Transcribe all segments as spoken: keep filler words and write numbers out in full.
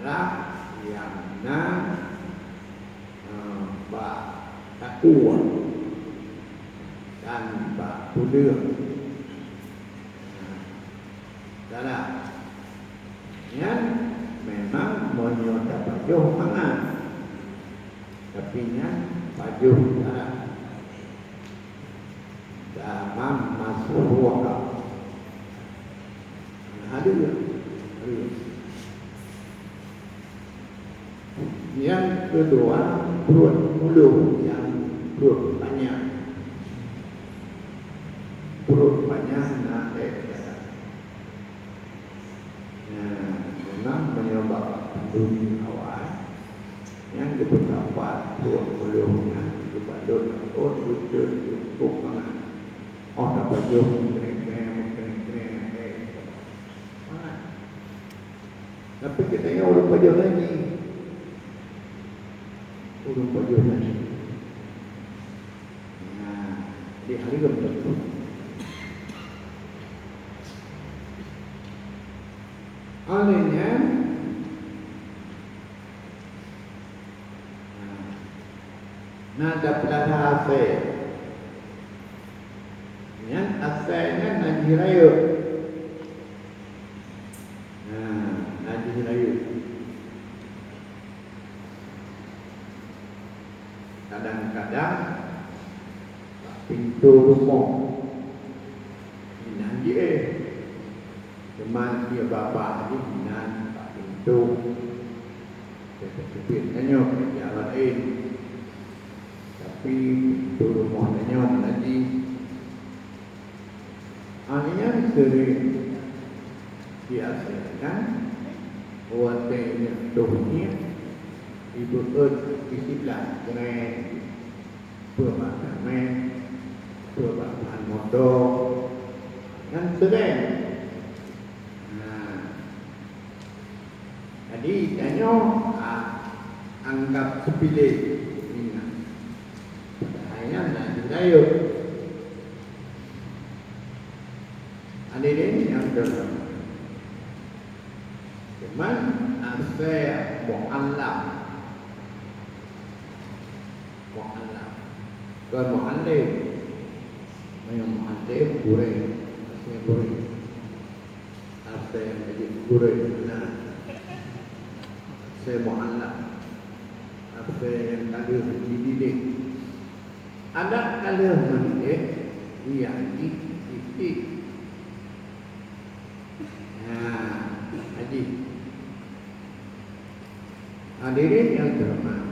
Lah nyang na, eh, bak takue dan bak peuleueh. Nah, salah. Nyan memang meunyoe tapajoh mangat, tapi nyan pajoh salah. Tamam masuk ruang. Nah, ada, ada. Nyang keudua, pruet muloh nyang pruet panyang. Pruet panyang na ék dalam. Nah, memang meunyoe bak panduri awai, nyang geupeutapat pruet muloh nyan geupadot takot beutôi cukup mangat. Oh, tapajoh meukreng-kreng, meukreng-kreng, eh, mangat. Tapi geutanyoe ureueng pajoh lagèe nyan. Ureueng pajoh lagèe nyan. Nah, di hari keempat. Oleh nyan, nah, na tapeulahé asèe. Nyan asèe nyan na jih rayeuk. Nah, na jih rayeuk. Kadang-kadang bak pintoe rumoh inan jih, eh. Teuma ié babah jih inan bak pintoe. Teubiet tanyoe keu jalan laén. Tapi pintoe rumoh tanyoe meunan jih. Hal nyan seuring jiasékan watèe nyan toh nyan jibeuet di siblah keunan, peue bak tamèng, peue bak ban moto, nyan seuring. Nah, jadi tanyoe, ah, anggab seupile nyan. Padahai nyan na jih rayeuk. Hadirin nyang teuhoreumat, cuman asèe muallam, muallam, kon muallim. Meunyoe muallim, gurèe, asèe gurèe. Asèe nyang jeuet gurèe, nah. Asèe muallam. Asèe nyang ka lheueh jididik. Adak ka lheueh meudidik, nyang jih didik. Nah, haji. Hadirin nyang teuhoreumat.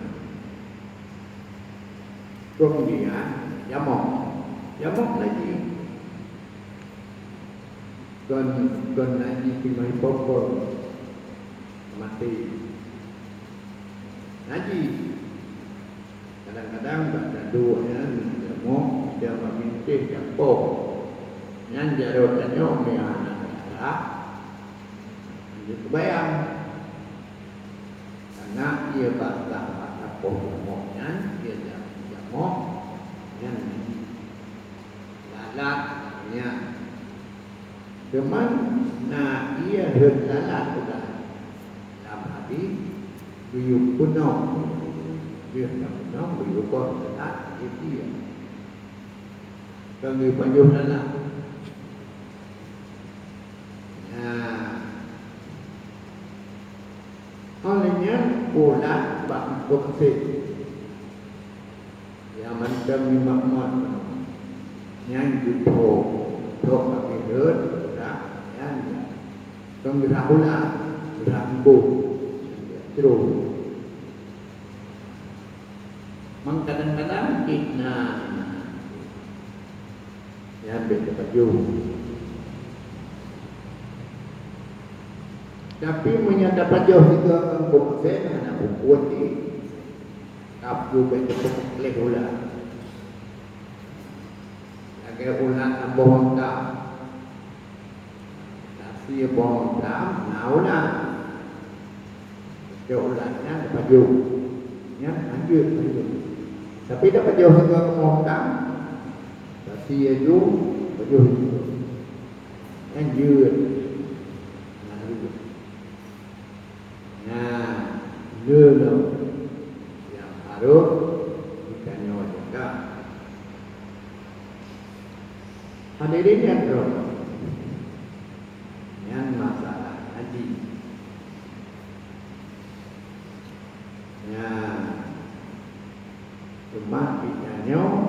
Keumudian, jamoe. Jamoe na jih. Kon, kon na jih teuma ipokon maté. Na jih. Kadang-kadang bak taduek nyan jamoe, jamoe bintéh japoh. Nyan jaroe tanyoe meuhana dara. Lanjut seumayang. Karena ié basah bak tapoh jamoe nyan, ié ja-, jamoe nyan lalat nyan. Cuman na ié rhot lalat udah lam hadis, geuyue peunoh, geuyue peunoh, geuyue boh lalat, geuyue ié. Kon geuyue pajoh lalat. Nah, óh lheueh nyan ulat bak eungkôt sép. Nyang mantong nibak mot nyan geutho, geutho bak rhot, geurah, nyan, nyan. Kon geurah ulat, geurah embong, nyan, geurah trok. Mang kadang-kadang cit na, nyan bèk tapajoh. Tapi meunyoe tapajoh sigoe ngon bukon sép, hana peue-peue cit. Ka peue bèk tapeukleh ulat. Lagèe ulat lam boh mantong. Tasie boh mantong, na ulat. Cok ulat nyan tapajoh. Nyan hanjeuet, hanjeuet. Tapi tapajoh sigoe ngon boh mantong. Tasie ju, pajoh ju. Nyan jeuet. Nah, jeuet. Nah, Leuh lom nyang harôh geutanyoe jaga. Hadirin nyang teuhoreumat, nyan masalah ngaji. Nyan, teuma geutanyoe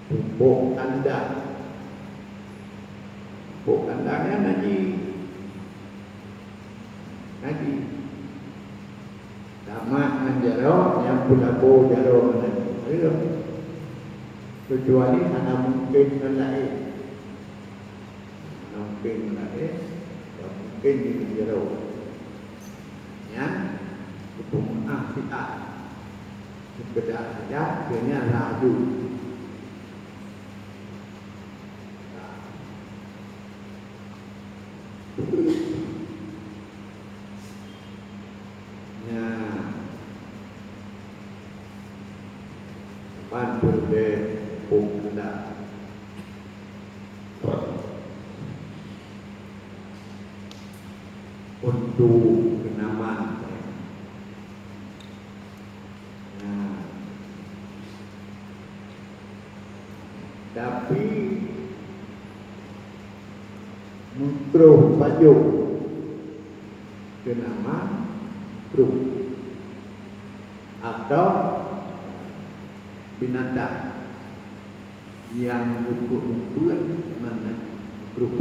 pupuk kandang. Pupuk kandang nyan ngaji. Ngaji. Tamat ngon jaroe, nyang peulabo jaroe ngon ngaji. Hareuem. Keucuali hana mungken ngon laén. Hana mungken ngon laén, ya mungken ngon jaroe. Nyan, geupeumeu'ah siat. Seukeda saja, keu nyan laju. Nyan, ban peureulée phon keunan untuk keunaman. Nah, tapi meutroh pajoh keunaman troh atau binatang nyang geupeuet-peuet meunan troh.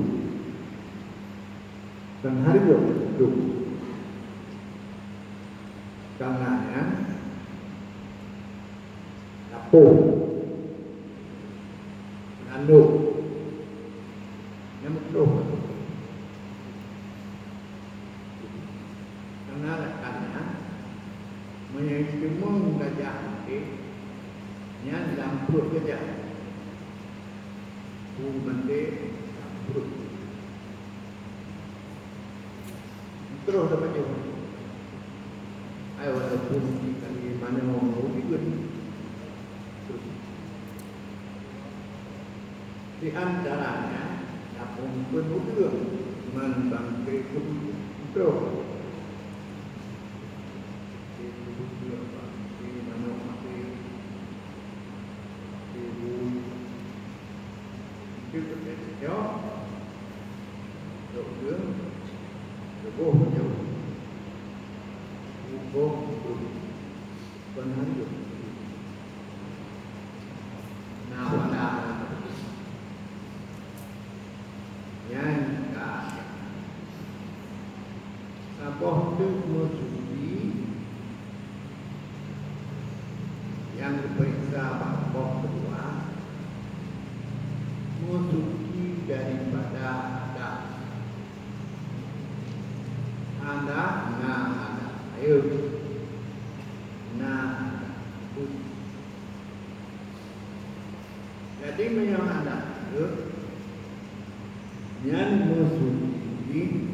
Kan hareuem troh. Tangan nyan lapôh, nandok, nyang meutroh. Karena rakannya, meunyoe jiteumeung gajah maté, nyan lam pruet gajah. Bui maté lam pruet. Terus dapat jaweueb. Ai, walaupun kita di mana orang mau ikut. Di antaranya, lapong pun udeueng ngon bangke pun udeueng. Bangke manok maté, bangke bui. Itu betul. Udeueng, leuboh jauh. Leuboh udeueng. Kon han jeuet. Na pada nyan ka saboh teuk meusuci nyang geupeuriksa bak boh keudua, meusuci daripada hadas. Hadas na hadas rayeuk, na hadas udeueng. Jadi, meunyoe hadas rayeuk, nyan meusuci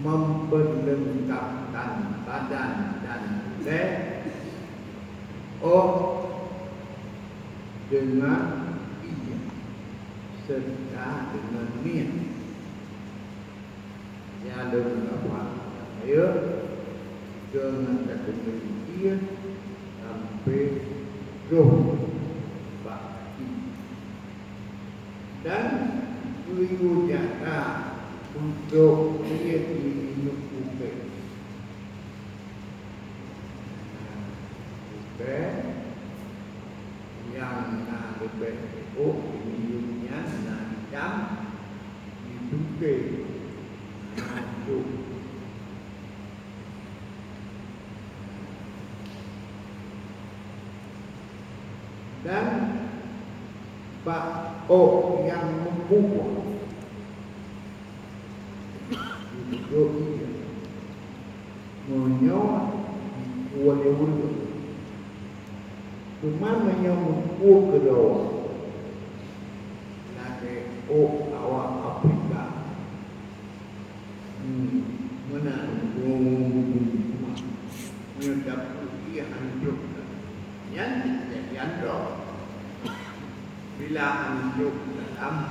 memperlengkapkan badan dan leubeh, oh, dengan ié, serta dengan niet. Nyan lôn rapat rayeuk deungon tateumèe ié sampoe troh bak gaki. Dan geuyue jaga untuk ié di ineuk upèe. Upèe nyang na leubeh ôk di miyueb nyan na itam, di tungke na cok. Dan bak ôk nyang meukuah, jeuet ié. Meunyoe jikue lé ureueng, teuma meunyoe meukuah keudroe, lagèe ôk awak Afrika, hmm, meunan, meunyoe tapeuet ié hanjôk, nyan jeuet ié droe. Bila hanjôk dalam